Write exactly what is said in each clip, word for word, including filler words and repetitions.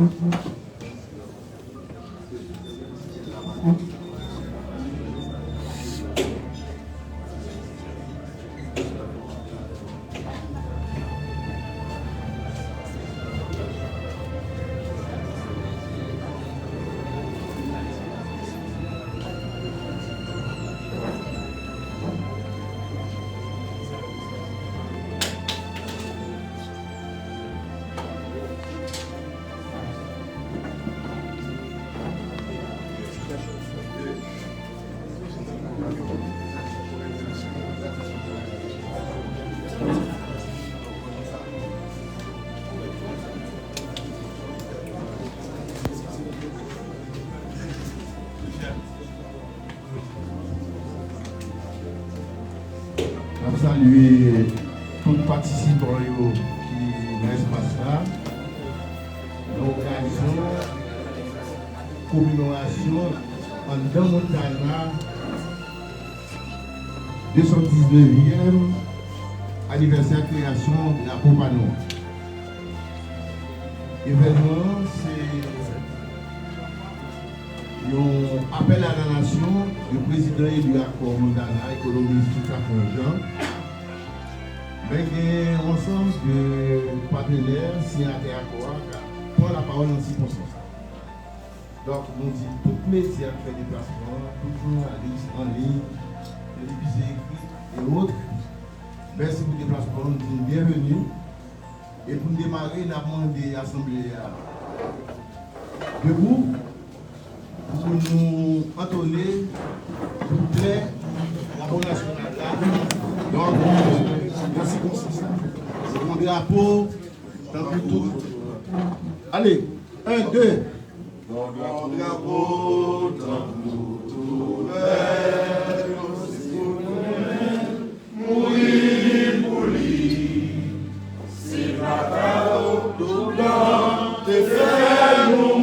N ap salye tout patisipan yo ki nan espas la, nan okazyon komemorasyon anndan Montana de san diznèvyèm anivèsè kreyasyon drapo pa nou an. Evènman an, se yon apèl a la nasyon de prezidan eli akò Montana, ekonomis Christopher Jean. Men gen yon ansanm de patnè, siyatè akò a, k ap pran lapawòl nan sikonstans sa. Donk, nou di tout medya k fè deplasman an, tout jounalis an liy, televize ekri, e wòt, mèsi pou deplasman an, nou di nou byenveni. E pou n demare, n ap mande asanble a debou pou nou antone kouplè drapo nasyonal la. Donk, nan sikonstans la, se yon drapo tankou tout. Ale, en, de. Yon drapo tankou tout lòt, mouri pou li. Se baka w tout blan te fè nou.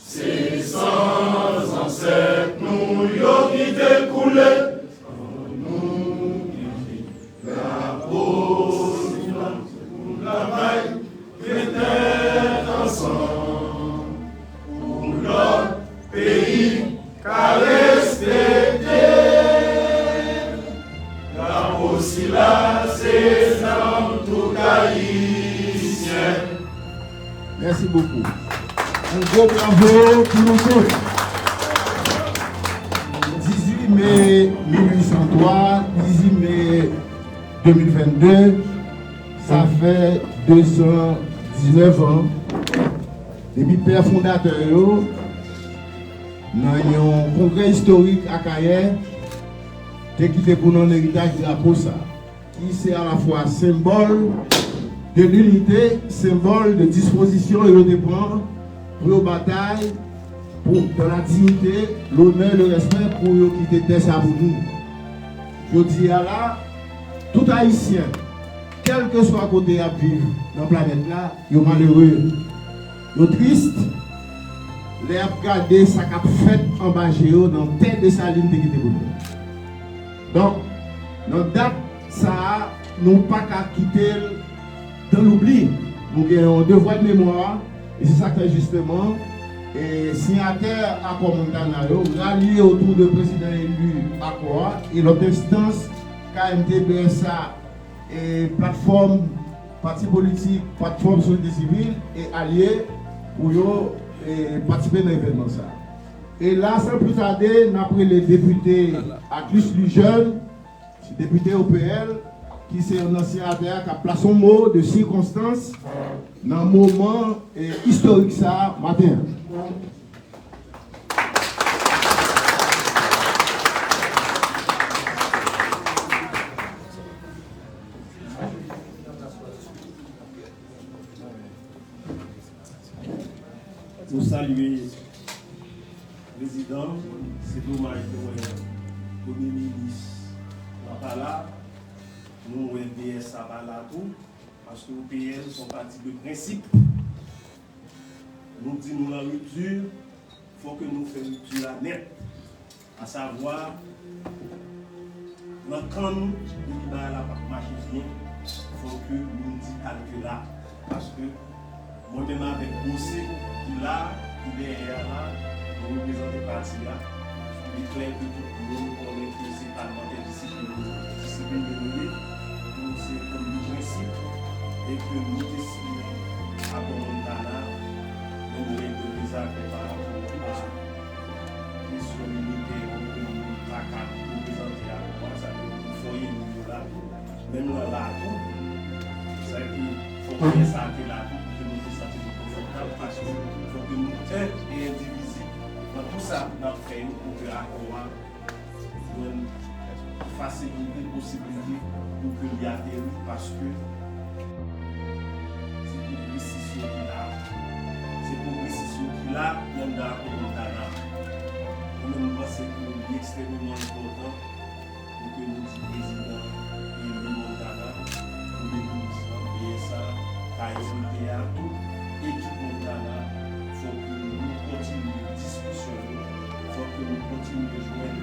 Se san zansèt nou yo ki te koule. Ann nou kite drapo nou an pou n travay, met tèt ansanm pou lòt peyi ka respekte. Drapo sila se zam tout Ayisyen. Mèsi bokou. Yon gwo bravo pou nou tout. Dizuit me mil uit san twa, dizuit me de mil vennde, sa fè de san diznèf an depi pè fondatè yo, nan yon kongrè istorik Akayè, te kite pou nou an eritaj drapo sa, ki se alafwa senbòl de linite, senbòl de dispozisyon yo te pran pou yo batay pou, dans la dignité, l'honneur, le respect, pou yo kite tè sa pou nou. Jodi a la, tout Ayisyen, kèlkeswa kote y ap viv nan planèt la, yo malere, yo tris lè y ap gade sa k ap fèt anba je yo nan tè Desalin te kite pou nou. Donk, nan dat sa a, nou pa ka kite l dans l'oubli. Nou gen yon devwa de memwa, e se sa k fè jisteman, e siyatè akò Montana yo ralye otou de prezidan eli akò a e lòt enstans, K M T, B S A, e platfòm pati politik, platfòm sosyete sivil e alye pou yo, e, patisipe nan evènman sa a. E la, san plis tade, n ap rele depite Atlus Lejeune, se depite O P L, ki se youn nan siyatè a k ap plase yon mo de sikonstans nan moman, e, istorik sa a maten an. Nou salye prezidan, se domaj nou wè premye minis la pa la, nou wè B S A pa la tou, paske O P L se yon pati de prensip. Nou di nou nan ripti, fò ke nou fè ripti a nèt. Asavwa, nan kan nou, depi bagay la p ap mache byen, fò ke nou di halte la, paske Mwen menm avèk Bose ki la, ki dèyè a la, nou reprezante pati a. Li klè ke tout moun konnen ke se palmantè disiplin, disiplin nou ye, nou se moun de prensip, e ke nou te siyen akò Montana, men nou gen de dezakò pa rapò a kesyon militè yo ke nou pa ka reprezante akò a, sa vle di fò yo la tou. Menm nan la tou, sa ki fòk lè sa te la tou, pou ke nou te santi nou konfòtab, paske fòk ke nou en e endivizib nan tout sa n ap fè yo, pou ke akò a jwenn fasilite, posiblite, pou ke li ateri, paske se pwogresis yo ki la. Se pwogresis yo ki la, ki anndan akò Montana. Mwen menm, m panse ke li ekstrèmeman enpòtan pou ke nou di prezidan eli Montana, premye minis lan, B S A, K S P T A, tout ekip Montana, fò ke nou kontinye diskisyon yo, fò ke nou kontinye jwenn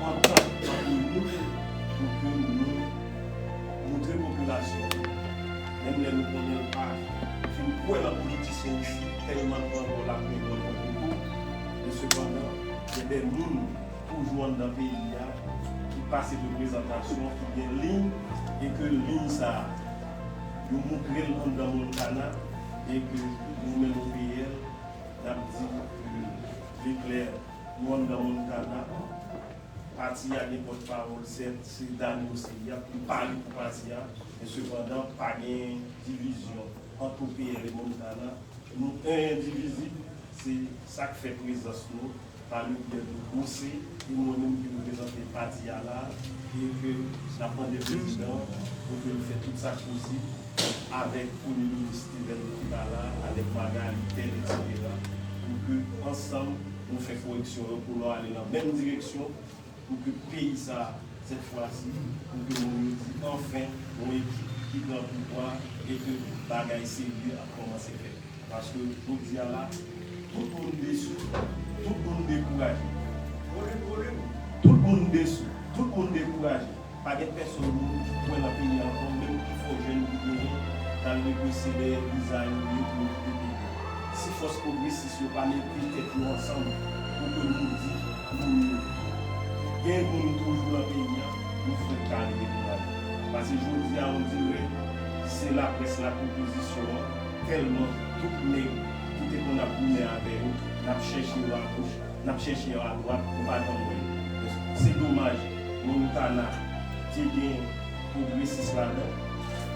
antant ant nou pou ke nou montre popilasyon, menm lè nou konnen l pa fin kwè nan politisyen isi, tèlman l pran wòl ak men wòl pran koukou, men sepandan, gen de moun toujou anndan peyi a, ki pase de prezantasyon, ki gen liy, e ke liy sa a, yo moutre l anndan Montana, e ke nou menm O P L, n ap di ke li klè, nou anndan Montana, pati a gen pòtpawòl, sèt, se Dany Oseliac, li pale pou pati a, men sepandan, pa gen divizyon ant O P L e Montana. Nou endivizib, se sa k fè prezans nou, pa le byè de Bose, e mwen menm ki reprezante pati a la, e ke n ap mande prezidan pou ke l fè tout sa k posib avèk premye minis Steven ki pa la, avèk Magalie, Ted, etsetera, pou ke ansanm nou fè koreksyon yo, pou nou ale nan menm direksyon, pou ke peyi sa a, sèt fwa si, pou ke moun yo di, anfen, yon ekip ki pran pouvwa e ke bagay serye ap kòmanse fèt. Paske jodi a la, tout moun desi, tout moun dekouraje. Tout moun desi, tout moun dekouraje. Pa gen pèsonn moun ki kwè nan peyi a ankò, menm pi fò jèn ki genyen, k al represe dèyè viza yo ye pou yo kite peyi a. Si fòs pwogresis yo pa mete tèt yo ansanm pou ke nou di moun yo, gen moun toujou nan peyi a, nou fenk ka ale dekouraje. Paske jodi a, on dirè, se laprès la k opozisyon an, tèlman tout nèg ki te konn ap goumen avè yo, n ap chèche yo agoch, n ap chèche yo adwat, nou pa janm wè yo. Se domaj, Montana te gen pwogresis ladan,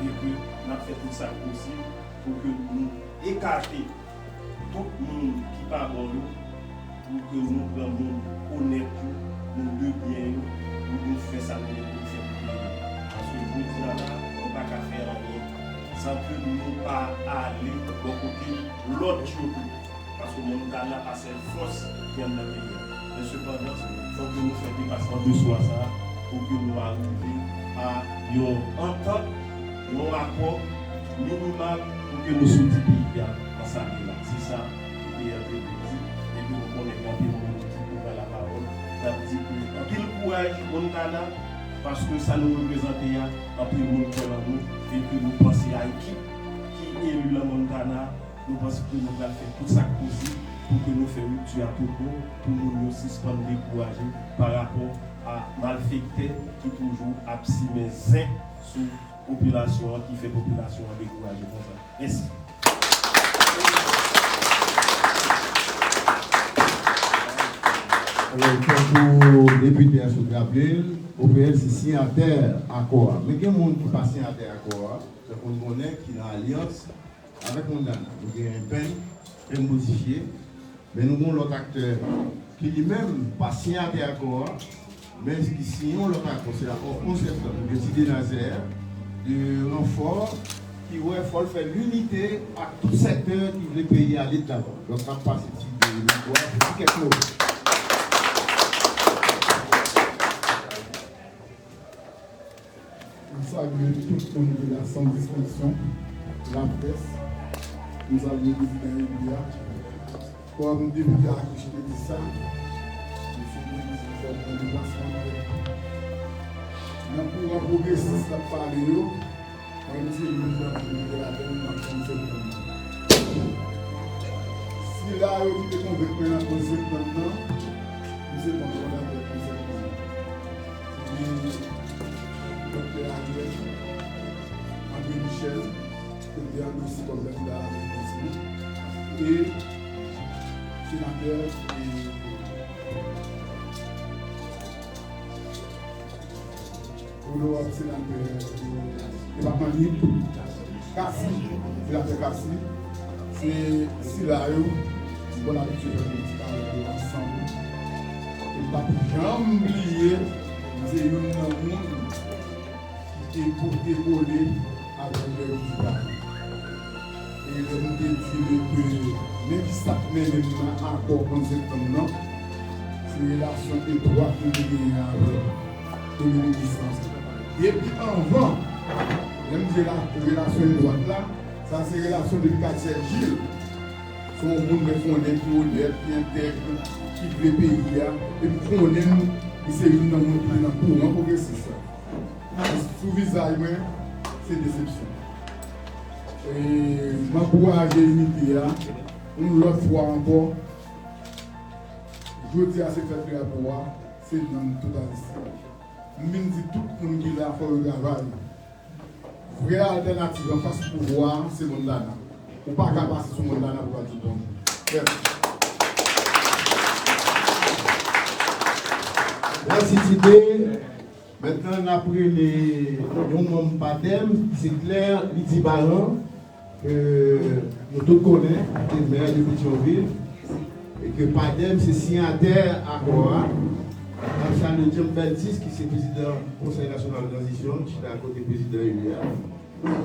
e ke n ap fè tout sa k posib pou ke nou ekate tout moun ki pa bon yo, pou ke nou pran moun onèt yo, moun de byen yo, pou nou fè sa nou gen pou nou fè pou peyi a. Paske jodi a la, nou pa ka fè anyen san ke nou pa ale bò kote lòt yo tou. Paske Montana pa sèl fòs ki anndan peyi a. Men sepandan, fòk ke nou fè depasman de swa sa a pou ke nou arive a yon antant, yon akò minimal pou ke nou soti peyi a nan sa li la. Se sa ke P R T P di, epi nou konnen gen anpil moun ki pou pran lapawòl, k ap di ke anpil kouraj Montana, paske sa nou reprezante a, anpil moun kwè nan nou, epi nou panse a ekip ki eli nan Montana, nou panse ke nou pral fè tout sa k posib pou ke nou fè ripti a tout bon, pou moun yo sispann dekouraje pa rapò a malfektè ki toujou ap simen zen sou popilasyon an, ki fè popilasyon an dekouraje konsa. Mèsi. Alò, tankou depite a sot raple l, O P L se siyatè akò a. Men gen moun ki pa siyatè akò a, tankou nou konnen, ki nan alyans avèk Montana. Nou gen Penn, Penn modifye, men nou gen yon lòt aktè ki li menm pa siyatè akò a, men ki siyen yon lòt akò, se akò onz septanm. Nou gen Ti Denazer, de ranfò, ki wè fò l fè linite ak tout sektè ki vle peyi a ale d lavan. Donk, n ap pase Ti De mikwo a pou di kèk mo. M salye tout moun ki la san distenksyon, laprès. M salye prezidan eli a. Kòm depite Akich te di sa, m se prezidan fò pran deplasman m fè. Nan kouran pwogresis n ap pale yo, mwen m se youn nan moun ki te ladan l nan trannsenk moun. Sila yo ki te konvenk mwen nan onz septanm nan, m se manm fondatè onz septanm nan. Se te Doktè Ariel André Michel, ke m te andose kòm kandida a la prezidansyon, e senatè, e, onorab senatè, e, depatman Nip, Cassy, senatè Cassy, se sila yo, m konn abitye fè politik avèk yo ansanm. E m p ap janm bliye, m se youn nan moun ki te pote kole avèk Lè Ridibal. E lè m te di nou ke men ki sa k mennen m nan akò onz septanm nan, se relasyon etwat nou te genyen avèk Premye Minis lan. Depi anvan, lè m di rela-, relasyon etwat la, sa se relasyon depi Katchèl Jil. Se yon moun mwen konnen ki onèt, ki entèg, ki vle peyi a, e m konnen m, m se youn nan moun ki te nan kouran pwogresis la. Sou vizaj mwen, se desepsyon. E m ankouraje inite a, yon lòt fwa ankò. Jodi a se fèt drapo a, se nan tout Ayisyen. M vin di tout moun ki la, fò yo travay. Vrè altènativ anfas pouvwa a, se Montana. Ou pa ka pase sou Montana pou pa di bonjou. Mèsi. Mèsi, Tite. Mentnan, n ap rele yon manm Padem, ki se Claire Lidibaran, ke nou tout konnen, ki te mè de Petyonvil, e ke Padem se siyatè akò a. N ap salye Jean Baptiste, ki se prezidan Konsèy Nasyonal Tranzisyon, ki chita akote prezidan eli a.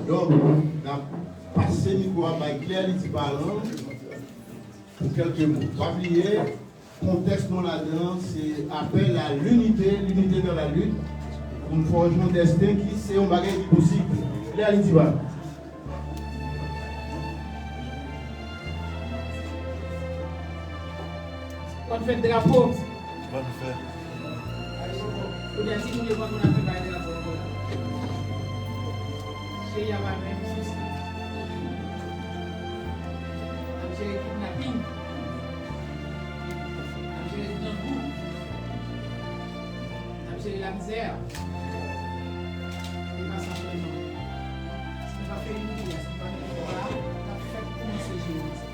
Donk, n ap pase mikwo a bay Claire Lidibaran pou kèlke mo. Pa bliye, kontèks nou ladan, se apèl a linite, linite nan la lit, pou n fòje yon desten ki se yon bagay ki posib. Claire Lidibaran. Bòn fèt drapo. Bòn fèt. Kounye a, si nou gen konn moun ap fè bay drapo ankò la. Peyi a pa menm sou sa. N ap jere kidnaping. N ap jere grangou. N ap jere lamizè. E pa sa sèlman. Si nou pa fè inite a, si nou pa mete kò a, n ap fèk kòmanse jere mizè.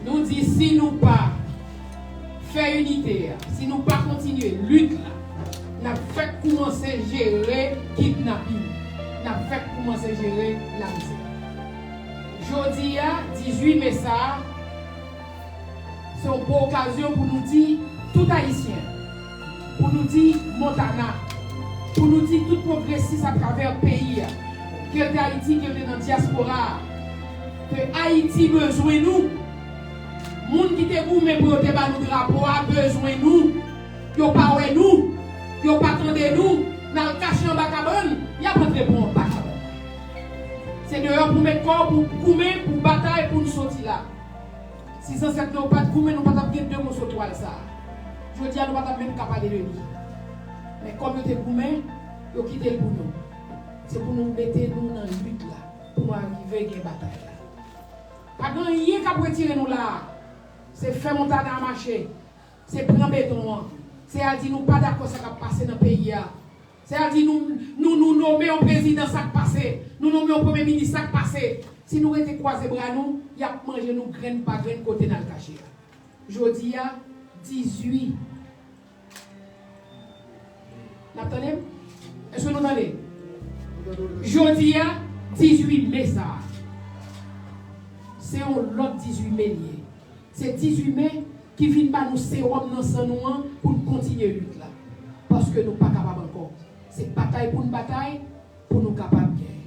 Nou di si nou pa fè inite a, si nou pa kontinye lit la, n ap fèk koumanse jere kidnaping, n ap fèk koumanse jere lamizè. Jodi a, dizuit me sa a, se yon bon okazyon pou nou di tout Ayisyen, pou nou di Montana, pou nou di tout pwogresis atravè peyi a, ke l te Ayiti, ke l te nan dyaspora a, ke Ayiti bezwen nou. Moun ki te goumen pou yo te ba nou drapo a bezwen nou. Yo pa wè nou, yo pa tande nou, n al kache anba kabann, y ap antre pou anba kabann. Se deyò pou met kò, pou goumen, pou batay pou n soti la. Si zansèt nou yo pa t goumen, nou pa t ap gen de moso twal sa a. Jodi a, nou pa t ap menm ka pale de li. Men kòm yo te goumen, yo kite l pou nou. Se pou nou mete nou nan lit la, pou nou arive gen batay la. Pa gen anyen k ap retire nou la a. Se fè Montana a mache. Se pran beton an. Se al di nou pa dakò sa k ap pase nan peyi a. Se al di nou, nou, nou nonmen yon prezidan sa k pase. Nou nonmen yon premye minis sa k pase. Si nou rete kwaze bra nou, y ap manje nou grenn pa grenn kote n al kache a. Jodi a, dizuit. N ap tande m? Èske nou tande? Jodi a, dizuit me sa a. Se yon lòt dizuit me l ye. Se dizuit me ki vin ba nou sewòm nan san nou an pou n kontinye lit la. Paske nou pa kapab ankò. Se batay pou n batay pou nou kapab genyen.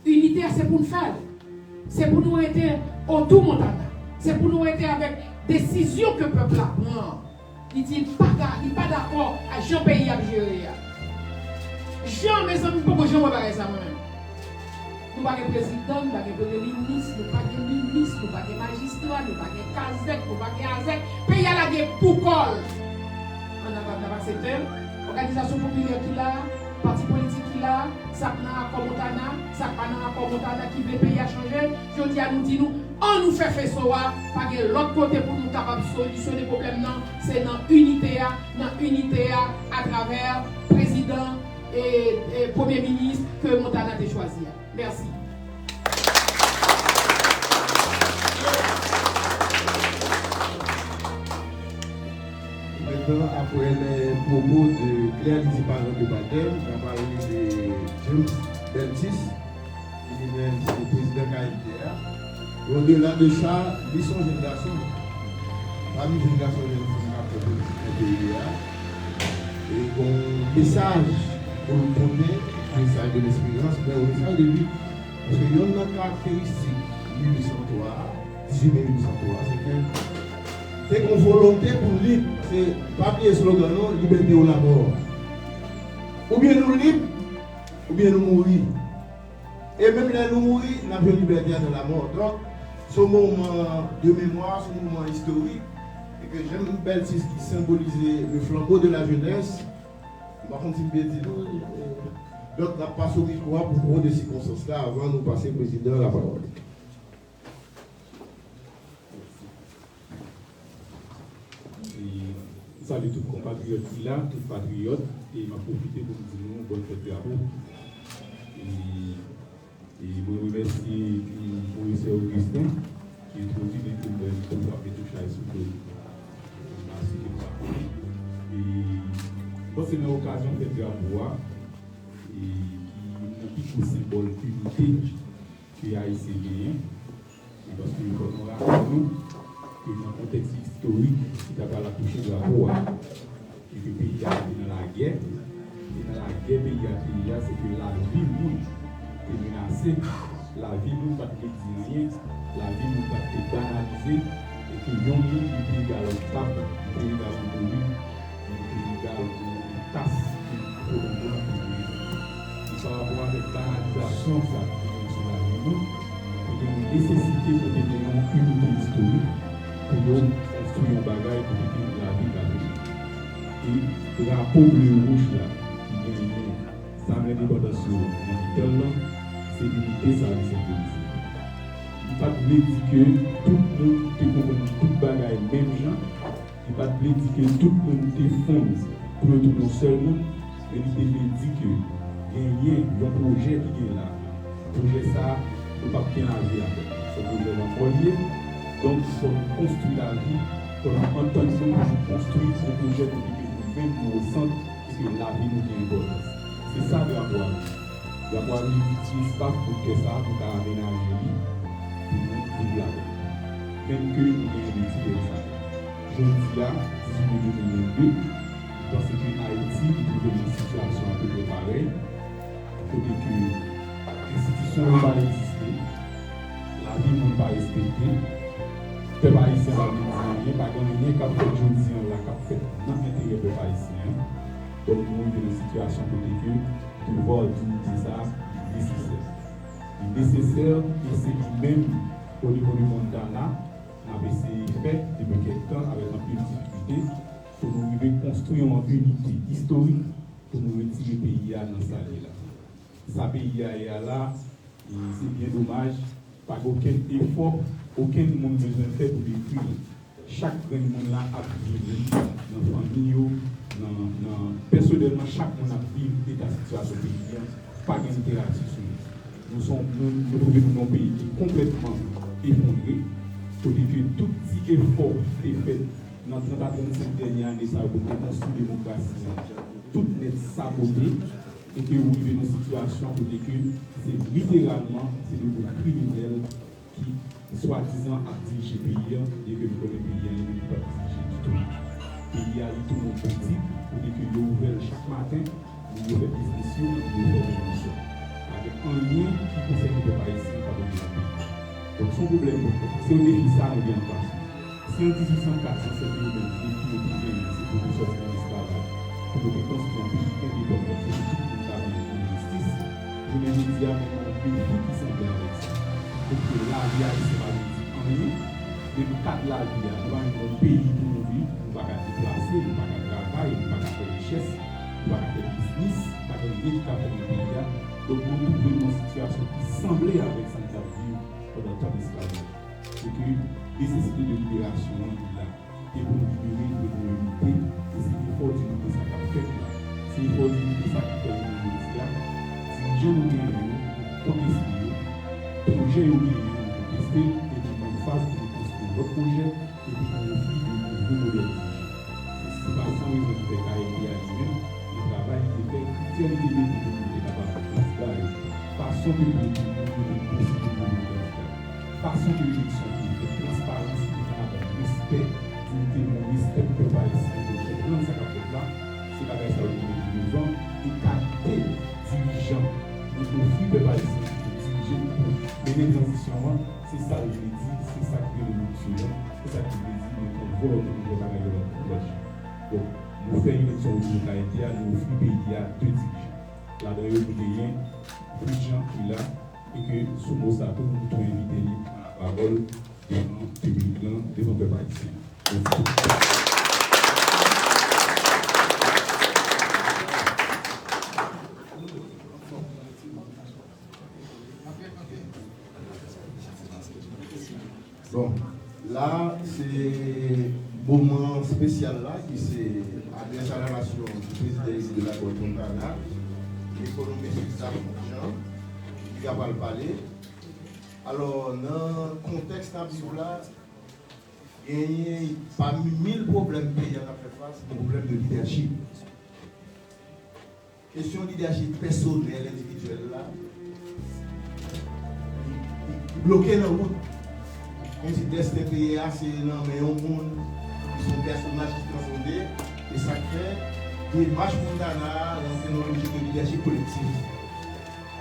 Inite a se pou n fè l. Se pou nou rete otou Montana. Se pou nou rete avèk desizyon ke pèp la pran an. Li di li pa ka, li pa dakò a jan peyi ap jere a. Jan, mezanmi, m poko janm wè bagay sa mwen menm. Nou pa gen prezidan, nou pa gen premye minis, nou pa gen minis, nou pa gen majistra, nou pa gen kazèk, nou pa gen azèk. Peyi a lage pou kò l. An n ap, n ap aksepte l. Òganizasyon popilè ki la a, pati politik ki la a, sa k nan akò Montana, sa k pa nan akò Montana, ki vle peyi a chanje, jodi a nou di nou, An nou fè feso a, pa gen lòt kote pou nou kapab solisyone pwoblèm nan, se nan inite a, nan inite a atravè prezidan e, e premye minis ke Montana te chwazi a. Mèsi. Maintenant, après les propos de Claire Lizzie, parent de baptême, on va parler de James Beltis, ki li menm se prezidan K M T A. E au-delà de ça, li se yon jèn gason. Pami jèn gason, jèn fanm k ap fè politik nan peyi a. E gon mesaj pou l pote, mesaj de lesperans, men yon mesaj de lit. Paske yonn nan karakteristik mil uit san twa a, dizuit me mil uit san twa a, se ke te gon volonte pou lit. Se, pa bliye slogan nou, liberté ou la mort. Oubyen nou lib, oubyen nou mouri. E menm lè nou mouri, n ap jwenn libète a nan lamò. Donk, se yon moman de memwa, se yon moman istorik, e ke James Beltis ki senbolize le flambeau de la jeunesse, m pa konn si m byen di non, e, donk, n ap pase w mikwo a pou pran de sikonstans la avan nou pase prezidan lapawòl. E m salye tout konpatriyòt ki la, tout patriyòt, e m ap pwofite pou m di nou bòn fèt drapo. E, e mwen remèsye Morisè Augustin ki entwodui m epi m wè m toujou ap mete chay sou do m. M pa site pa. E m panse nan okazyon fèt drapo a, e ki youn nan pi gwo senbòl inite ke Ayisyen genyen, e paske fò nou raple nou ke nan kontèks istorik ki ta pral akouche drapo a, e ke peyi a te nan lagè, e nan lagè peyi a te ye a, se ke lavi moun te menase, lavi moun pa t vle di anyen, lavi moun pa t te banalize, e ke yon moun li te egal yon tab, li te egal yon bouri, li te egal yon tas ki pwolonje nan peyi a. E pa rapò avèk banalizasyon sa ki genyen sou lavi moun, te gen yon nesesite pou te gen yon inite istorik pou yo konstwi yon bagay pou te gen lavi lavi. E drapo ble wouj la ki genyen zam lendepandans yo nan mitan l lan, se inite sa li senbolize. Li pa t vle di ke tout moun te konprann tout bagay menm jan, li pa t vle di ke tout moun te fonn pou yo tounen yon sèl moun, men li te vle di ke genyen yon pwojè ki gen la. Pwojè sa a, nou p ap gen lavi avè l. Se yon pwojè lanmò l ye. Donk, fò nou konstwi lavi, fò nou antann nou pou nou konstwi yon pwojè kote ke nou menm nou o sant e ke lavi nou gen enpòtans. Se sa drapo a vle di. Drapo a vle di ti espas bout tè sa a, nou ka amenaje li pou nou viv ladan l. Menm ke nou genyen de ti tè sa yo. Jodi a, dizuit me de mil vennde, m panse ke Ayiti li twouve l nan sitiyasyon apeprè parèy, kote ke enstitisyon yo pa egziste, lavi moun pa respekte, pèp ayisyen pa vle di anyen, pa gen anyen k ap fèt jodi a la k ap fèt nan enterè pèp ayisyen an. Donk, nou rive nan sitiyasyon kote ke devwa dinite sa a, li nesesè. Li nesesè, e se li menm, o nivo de Montana, n ap eseye fè depi kèk tan avèk anpil difikilte pou nou rive konstwi yon inite istorik pou nou retire peyi a nan sa l ye la. Sa peyi a ye a la, e se byen domaj, pa gen okenn efò okenn moun bezwen fè pou detwi l. Chak grenn moun la ap viv li nan fanmi yo, nan, nan, pèsonèlman, chak moun ap viv eta sitiyasyon peyi a, pa gen literati sou li. Nou se yon moun, nou twouve nou nan yon peyi ki konplètman efondre, kote ke tout ti efò ki te fèt nan trant a trannsenk dènye ane sa yo pou te konstwi demokrasi an, tout nèt sabote, e ke ou rive nan sitiyasyon kote ke se literalman, se de gwoup kriminèl ki swadizan ap dirije peyi a, byen ke nou konnen peyi a li menm li p ap dirije ditou. Peyi a li tounen yon boutik kote ke yo ouvè l chak maten, moun yo fè biznis yo, moun yo fè revolisyon. Pa gen anyen ki konsène pèp ayisyen pa kote nan peyi a. Donk se yon pwoblèm, se yon defi sa nou gen anfas nou. Si an dizuit san kat, san sèt yo menm, defi yo te genyen, se pou nou sòti nan lesklavaj, pou nou te konstwi yon peyi endepandan, kote tout moun ta viv nan jistis, jounen jodi a, nou gen yon defi ki sanble avèk sa. Kote ke lavi ayisyen pa vle di anyen, menm kad lavi a, nou pa menm gen yon peyi pou nou viv, nou pa ka deplase, nou pa ka travay, nou pa ka fè richès, nou pa ka fè biznis, pa gen anyen ki ka fèt nan peyi a. Donk, nou twouve nou nan yon sitiyasyon ki sanble avèk sa n t ap viv pandan tan lesklavaj. Se ke nesesite de liberasyon an, li la. E pou nou libere, nou dwe gen yon inite. E se efò dinite sa k ap fèt la. Se efò dinite sa ki fè jounen jodi a, dirijan nou genyen yo, nou konteste yo, pwojè yo genyen yo, nou konteste, epi nou anfas pou nou konstwi lòt pwojè, epi nou ofri de nouvo modèl dirijan. Se, se pa san rezon ki fè K M T a li menm, nan travay li te fè, kritè li te mete pou nou te kapab plis baz, fason ke pou nou te posib pou nou kandida. Fason ke eleksyon te fèt, transparans, epi pa rapò respè, diyite moun, respè pou pèp ayisyen, pou l konprann sa k ap fèt la, se bagay sa yo ki mete devan, e kalite dirijan nou ofri pèp ayisyen ki pou dirije, ki pou mennen tranzisyon an, se sa l vle di, se sa ki rele ripti an, se sa ki vle di nou pran volonte pou fè bagay yo lòt, lòt jan. Donk, nou fè eleksyon o nivo K M T a, nou ofri peyi a de dirijan. Ladan yo, nou genyen Fulgent ki la, e ke sou mo sa tou, nou tou envite li pran lapawòl devan piblik lan, devan pèp ayisyen. Mèsi. Bon, la, se moman espesyal la, ki se adrès a la nasyon di prezidan eli de Lakòl Montana, ekonomis Gustave Fonds Jean, ki ta pral pale. Alò, nan kontèks n ap viv la, genyen pami mil pwoblèm peyi a n ap fè fas, gen pwoblèm de lidèchip. Kesyon lidèchip pèsonèl, endividyèl la, li, li, li bloke nan wout. Kòmsi desten peyi a se nan men yon moun ki se yon pèsonaj ki transande, e sa k fè demach Montana a rantre nan lojik de lidèchip kolektif.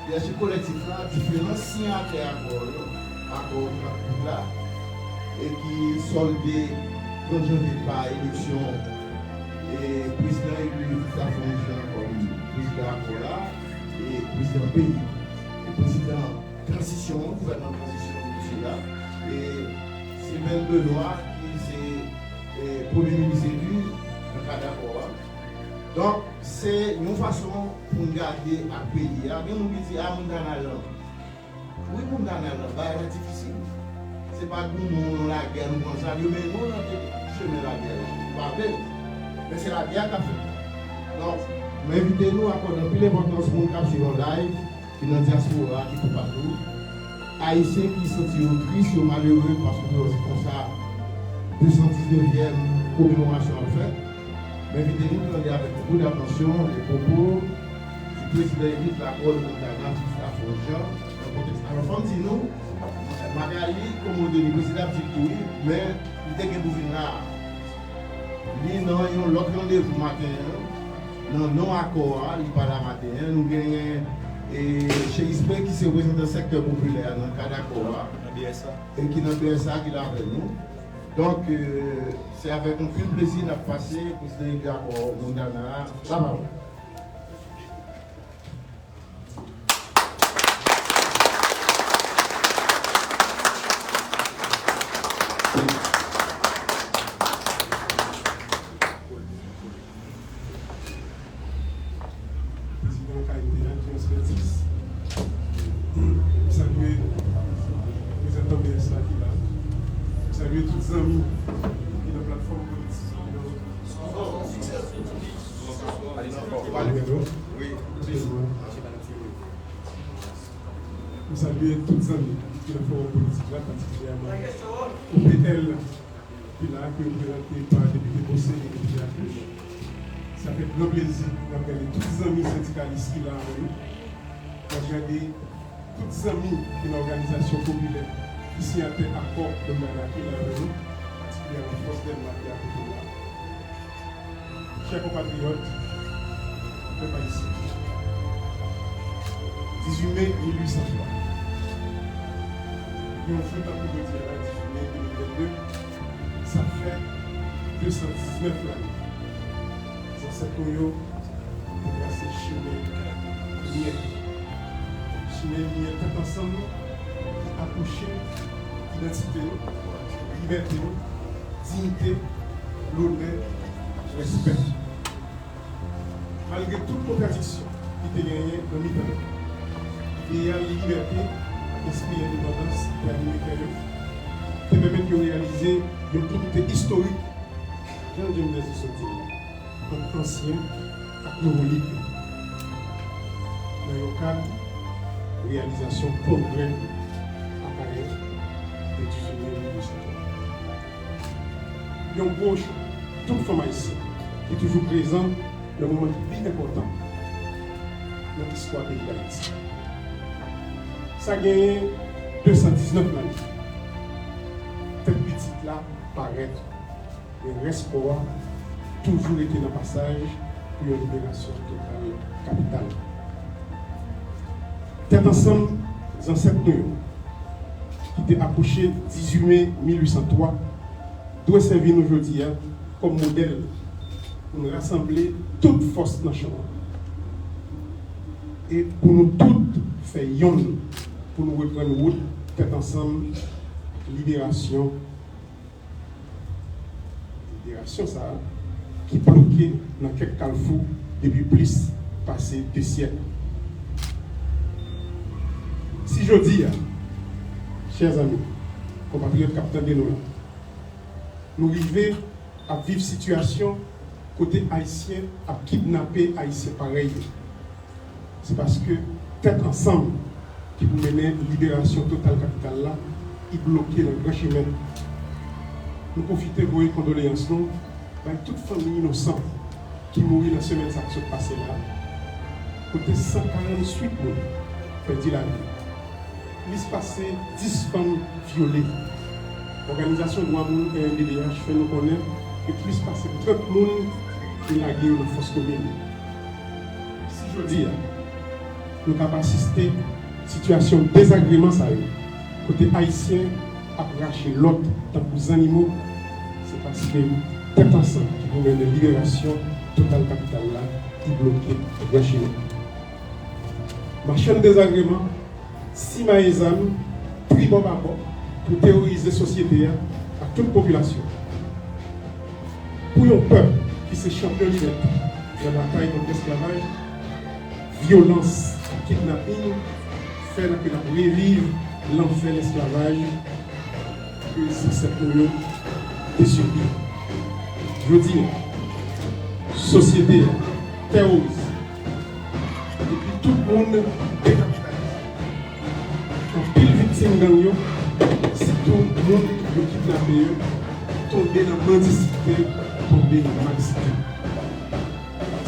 Lidèchip kolektif la, diferan siyatè akò yo, akò trant out la, e ki sòlde trant janvye pa eleksyon, e prezidan eli Gustave Fonds Jean kòm prezidan akò la, e prezidan peyi, e prezidan tranzisyon an, gouvènman tranzisyon an, mesye la, e Sylvain Benoît, ki se, e, premye minis eli nan kad akò a. Donk, se yon fason pou n gade ak peyi a. Gen moun ki di, a, Montana lan. Wi, Montana lan, bagay la difisil. Se pa goumen w nan lagè, nou konn sa, yo mennen w nan chemen lagè la. Ou pa vle l. Men se lagè a k ap fèt. Donk, m envite nou akòde anpil enpòtans moun k ap swiv an live, ki nan dyaspora, ki toupatou. Ayisyen ki santi yo tris, yo malere, paske yo se konsa de san diznèvyèm komemorasyon ap fèt. M envite nou tande avèk bokou datansyon le pwopo di prezidan eli de Lakòl Montana, Gustave Fonds Jean, nan kontèks. Alò, fò m di nou, Magali komode li, prezidan ap di l tou wi, men li te gen pou vin la a. Li nan yon lòt randevou maten an, nan non akò a, li pa la maten an. Nou genyen, e, Cherispe ki se reprezantan sektè popilè a nan kad akò a, e ki nan B S A, ki la avè nou. Donk, e, se avèk anpil plezi n ap pase prezidan eli akò Montana a lapawòl. Prezidan K M T a, Jean Spertis. M salye reprezantan B S A ki la. M salye tout zanmi ki nan platfòm politik. Alo? Wi. M salye tout zanmi ki nan fowòm politik la, patikilyèman O P L ki la, ki reprezante pa Depite Bose e Depite Akil. Sa fè gran plezi pou n ap gade tout zanmi sendikalis ki la avè nou. N ap gade tout zanmi ki nan òganizasyon popilè ki siyatè akò Dòm Dada ki la avè nou, patikilyèman Fòs Dèlma ki akote nou la. Chè konpatriyòt, pèp ayisyen. Dizuit me mil uit san twa. Yon jou tankou jodi a la, dizuit me de mil vennde, sa fè de san diznèf lane. Zansèt nou yo te trase chimen limyè. Chimen limyè tèt ansanm nou ki akouche idantite nou, libète nou, diyite, lonè, respè. Malgre tout kontradiksyon ki te genyen nan mitan yo, ideyal libète ak espri endepandans te anime kè yo. te pèmèt yo reyalize yon inite istorik, jan James Madison di l la, ant ansyen ak nouvo lit yo, nan yon kad reyalizasyon kongrè aparèy de dizuit me mil uit san twa. Yon gwo chwa, tout fanm ayisyèn ki toujou prezan nan moman ki pi enpòtan nan istwa peyi Dayiti. Sa genyen de san diznèf lane, tèt pitit la parèt, men rès kò a toujou rete nan pasaj pou yon liberasyon total kapital. Tèt ansanm zansèt nou yo, ki te akouche dizuit me mil uit san twa, dwe sèvi nou jodi a kòm modèl pou n rasanble tout fòs nan chan an e pou nou tout fè yonn pou nou reprann wout tèt ansanm liberasyon liberasyon sa a ki bloke nan kèk kalfou depi plis pase de syèk. Si jodi a, chè zanmi, konpatriyòt k ap tande nou la, nou rive ap viv sitiyasyon kote Ayisyen ap kidnape Ayisyen parèy yo, se paske tèt ansanm ki pou mennen liberasyon total kapital la, li bloke nan gran chimen. Nou pwofite voye kondoleyans nou bay tout fanmi inosan ki mouri nan semèn sa k sot pase la, kote san karanntuit moun pèdi lavi yo. Plis pase dis fanm vyole. Òganizasyon dwa moun R N D D H fè nou konnen ke plis pase trant moun te lage yo nan fòs komin. Si jodi a, nou k ap asiste sitiyasyon dezagreman sa yo, kote Ayisyen ap rache lòt tankou zannimo, se paske tèt ansanm ki pou mennen liberasyon total kapital la, li bloke nan gran chimen. Machann dezagreman, simaye zam, tribò babò pou teworize sosyete a ak tout popilasyon. Pou yon pèp ki se chanpyon li mèt nan batay kont lesklavaj, vyolans ak kidnaping fè ke n ap reviv lanfè lesklavaj ke zansèt nou yo te sibi. Jodi a, sosyete a teworize. Epi tout moun dekapitalize. Anpil viktim gang yo, sitou moun yo kidnape yo, tonbe nan mandisite, tonbe nan malsite.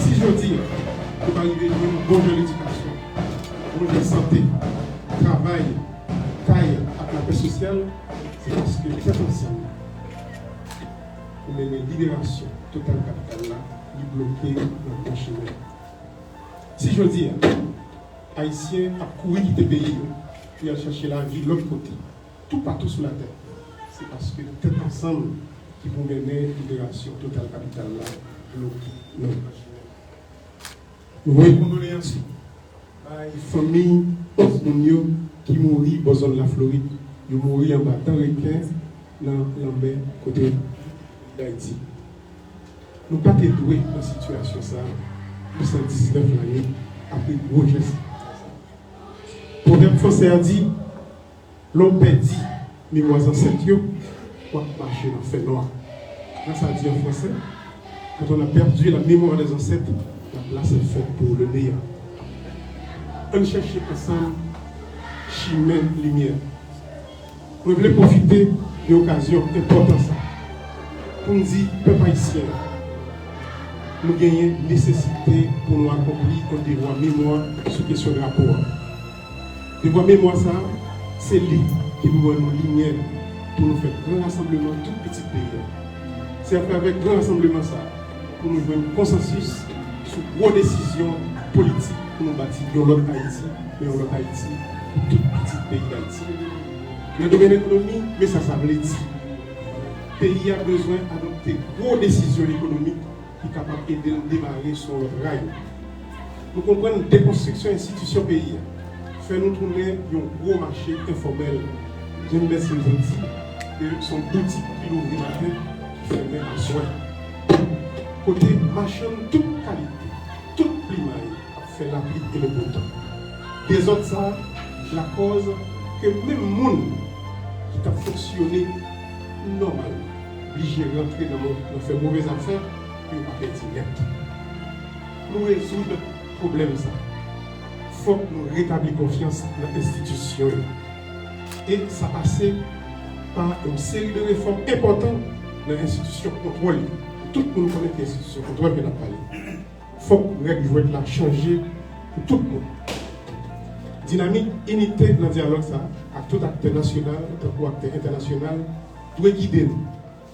Si jodi a, nou pa rive jwenn bon jan ledikasyon, bon jan sante, travay, kay ak lapè sosyal, se paske tèt ansanm pou mennen liberasyon total kapital la, li bloke nan gran chimen. Si jodi a, Ayisyen ap kouri kite peyi yo pou y al chache lavi lòt kote, toupatou sou latè, se paske tèt ansanm ki pou mennen liberasyon total kapital la bloke nan gran chimen. Nou voye kondoleyans nou bay fanmi onz moun yo ki mouri bò zòn Laflorid. Yo mouri anba dan reken nan lanmè kote Dayiti. Nou pa te dwe nan sitiyasyon sa a pou san diznèf lane apre gwo jès. Pwovèb fransè a di, lè w pèdi memwa zansèt yo, w ap mache nan fènwa. Nan sa di an fransè, quand on a perdu la mémoire des ancêtres, la place est faite pour le néant. Ann chèche ansanm chimen limyè. Mwen vle pwofite de okazyon enpòtan sa pou m di pèp ayisyen an, nou genyen nesesite pou nou akonpli yon devwa memwa sou kesyon drapo a. Devwa memwa sa a, se li ki pou ban nou limyè pou nou fè gran rasanbleman tout pitit peyi a. Se atravè gran rasanbleman sa a pou nou jwenn konsansis sou gwo desizyon politik pou nou bati yon lòt Ayiti, men yon lòt Ayiti pou tout pitit peyi Dayiti. Nan domèn ekonomi, men sa sa vle di. Peyi a bezwen adopte gwo desizyon ekonomik ki kapab ede l demare sou yon lòt ray. Nou konprann dekonstriksyon enstitisyon peyi a fè nou tounen yon gwo mache enfòmèl. Jan Bèsonn di, se yon boutik ki louvri maten, ki fèmen aswè. Kote machann tout kalite, tout plimay ap fè lapli e le bon tan. Dezòd sa a lakòz ke menm moun ki t ap fonksyone nòmal blije rantre nan mo-, nan fè move zafè pou yo pa pèdi nèt. Nou rezoud pwoblèm sa. Fòk nou retabli konfyans nan enstitisyon yo. E sa pase pa yon seri de refòm enpòtan nan enstitisyon kontwòl yo. Tout moun konnen ki enstitisyon kontwòl ke n ap pale. Fòk règ jwèt la chanje pou tout moun. Dinamik inite nan dyalòg sa a ak tout aktè nasyonal tankou aktè entènasyonal dwe gide nou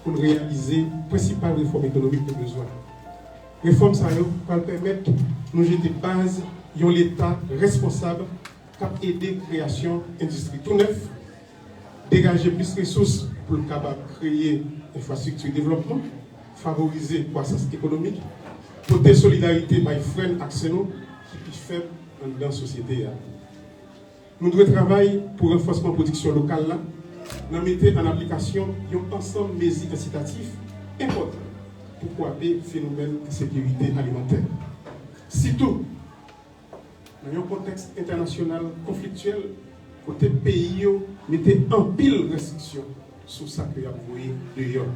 pou n reyalize prensipal refòm ekonomik nou bezwen. Refòm sa yo pral pèmèt nou jete baz yon Leta responsab k ap ede kreyasyon endistri tou nèf, degaje plis resous pou l kapab kreye enfrastrikti devlòpman, favorize kwasans ekonomik, pote solidarite bay frè n ak sè nou ki pi fèb anndan sosyete a. Nou dwe travay pou ranfòsman pwodiksyon lokal la, nan mete an aplikasyon yon ansanm mezi ensitatif enpòtan pou kwape fenomèn ensekirite alimantè. Sitou, nan yon kontèks entènasyonal konfliktyèl kote peyi yo mete anpil restriksyon sou sa ke y ap voye deyò.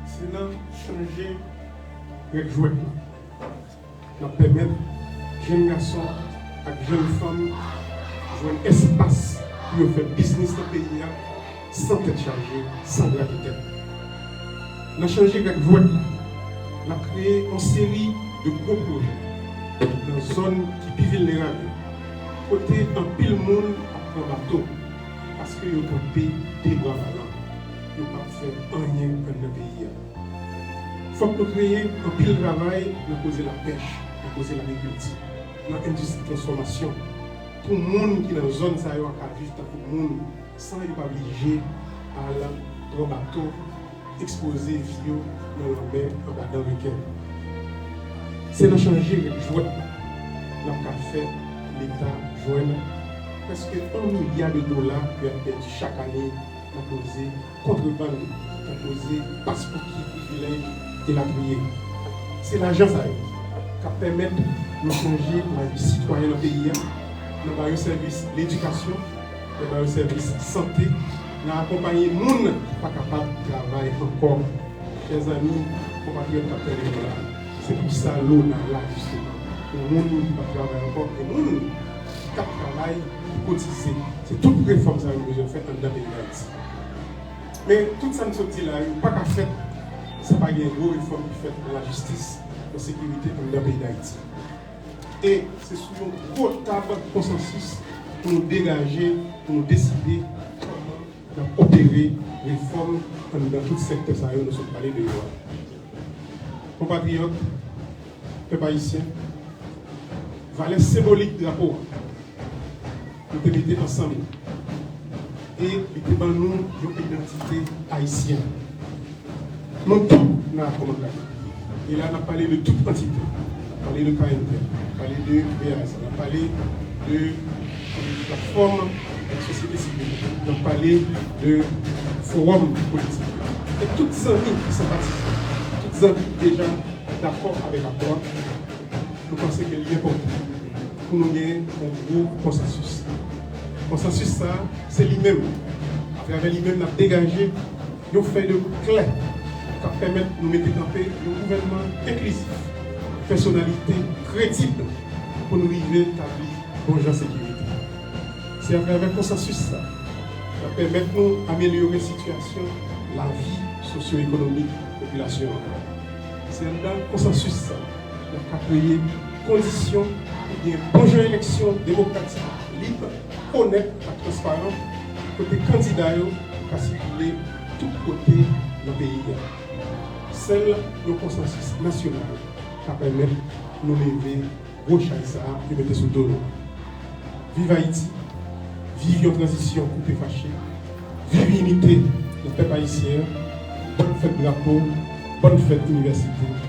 Se nan chanje règ jwèt la n ap pèmèt jèn gason ak jèn fanm jwenn espas pou yo fè biznis nan peyi a san tèt chaje, san grate tèt. Nan chanje règ jwèt la, n ap kreye yon seri de gwo pwojè nan zòn ki pi vilnerab yo, kote anpil moun ap pran bato paske yo kanpe de bra balan, yo p ap fè anyen anndan peyi a. Fòk nou kreye anpil travay nan koze lapèch, nan koze lagrikilti, nan endistri transfòmasyon, pou moun ki nan zòn sa yo a ka viv tankou moun san yo pa blije al pran bato, ekspoze vi yo nan lanmè anba dan reken. Se nan chanje règ jwèt la n ap ka fè Leta jwenn prèske yon milya de dola ke y ap pèdi chak ane nan koze kontrebann, nan koze paspouki, privilèj, elatriye. Se lajan sa yo k ap pèmèt nou chanje lavi sitwayen nan peyi a, nan ba yo sèvis ledikasyon, nan ba yo sèvis sante, nan akonpaye moun ki pa kapab travay ankò. Chè zanmi, konpatriyòt k ap tande nou la, se pou sa lona la, jisteman. Pou moun ki p ap travay ankò, e moun k ap travay pou kotize. Se tout refòm sa yo nou bezwen fè anndan peyi Dayiti. Men, tout sa m sot di la yo pa ka fèt san pa gen gwo refòm ki fèt nan lajistis, nan sekirite anndan peyi Dayiti. E se sou yon gwo tab konsansis pou nou degaje, pou nou deside kòman n ap opere refòm anndan tout sektè sa yo nou sot pale de yo a. Konpatriyòt, pèp ayisyen, valè senbolik drapo a, nou te mete ansanm. E li te ban nou yon idantite ayisyen. Nou tou nan akòmandman. E la, n ap pale de tout antite. N ap pale de K N T, n ap pale de V A S, n ap pale de, de platfòm ak sosyete sivil, n ap pale de fowòm politik. E tout zanmi ki senpatize, tout zanmi ki deja dakò avèk akò a, nou panse ke li enpòtan pou nou gen yon gwo konsansis. Konsansis sa a, se li menm. Atravè li menm, n ap degaje yon fèy de wout klè k ap pèmèt nou mete kanpe yon gouvènman enklizif, pèsonalite kredib pou nou rive tabli bon jan sekirite. Se atravè konsansis sa a k ap pèmèt nou amelyore sitiyasyon lavi sosyo-ekonomik popilasyon an. Se anndan konsansis sa a n ap ka kreye kondisyon pou gen bon jan eleksyon demokratik, lib, onèt ak transparan, kote kandida yo ka sikile tout kote nan peyi a. Sèl yon konsansis nasyonal ka pèmèt nou leve gwo chay sa a yo mete sou do nou. Viv Ayiti, viv yon tranzisyon koupe fache, viv inite nan pèp ayisyen an, bòn fèt drapo, bòn fèt inivèsite.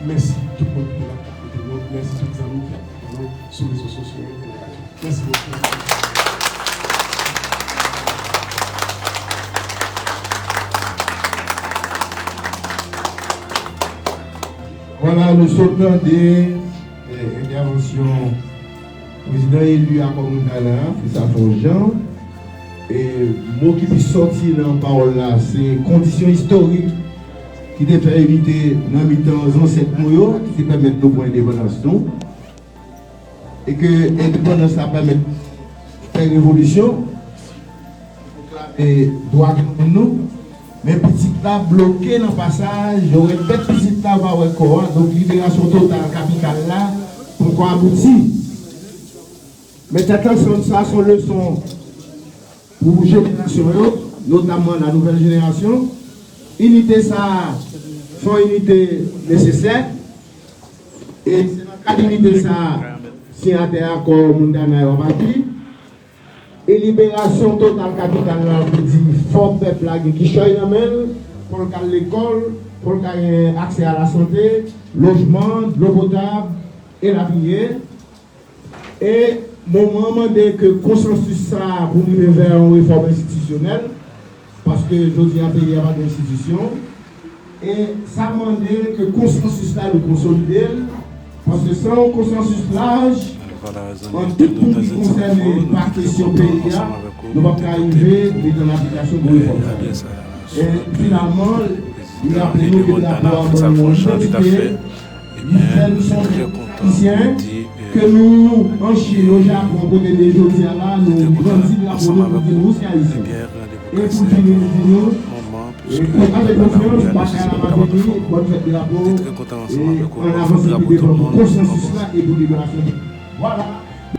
Mèsi tout moun ki te la k ap koute nou, mèsi tout zanmi ki ap koute nou sou rezo sosyo yo e nan radyo. Mèsi bokou. Vwala, nou sot tande, eh, entèvansyon prezidan eli Akò Montana a, Christopher Jean. E mo ki pi sòti nan pawòl la, se kondisyon istorik ki te fè inite nan mitan zansèt nou yo, ki te pèmèt nou pran endepandans nou. E ke endepandans la pèmèt fè revolisyon, pwoklame dwa granmoun nou, men pitit la bloke nan pasaj, yo wè tèt pitit la, yo pa wè kò a, donk liberasyon total kapital la poko abouti. Men tèt ansanm sa se yon leson pou jenerasyon yo, notamman la nouvèl jenerasyon. Inite sa a se yon inite nesesè, e se nan kad inite sa a siyatè akò Montana yo ap aji. E liberasyon total kapital la vle di fò pèp la gen kichòy nan men l, fò l k al lekòl, fò l ka gen aksè a lasante, lojman, dlo potab, elatriye. E moman an mande ke konsansis sa a pou rive vè yon refòm enstitisyonèl, paske jodi a peyi a pa gen enstitisyon. E sa mande ke konsansis la nou konsolide l, paske san yon konsansis laj ant tout moun ki konsène pa kesyon peyi a, nou p ap ka rive mete an aplikasyon gwo refòm sa yo. E finalman, li raple nou ke drapo a ban nou yon idantite, li fè nou sonje Ayisyen, ke nou an Chin, o Japon, kote n ye jodi a la, nou grandi drapo nou pou di nou se Ayisyen. E pou fini, nou di nou, e, fè avèk konfyans, bagay la va vini, bòn fèt drapo, e ann avanse pi devan pou konsansis la e pou liberasyon. Vwala.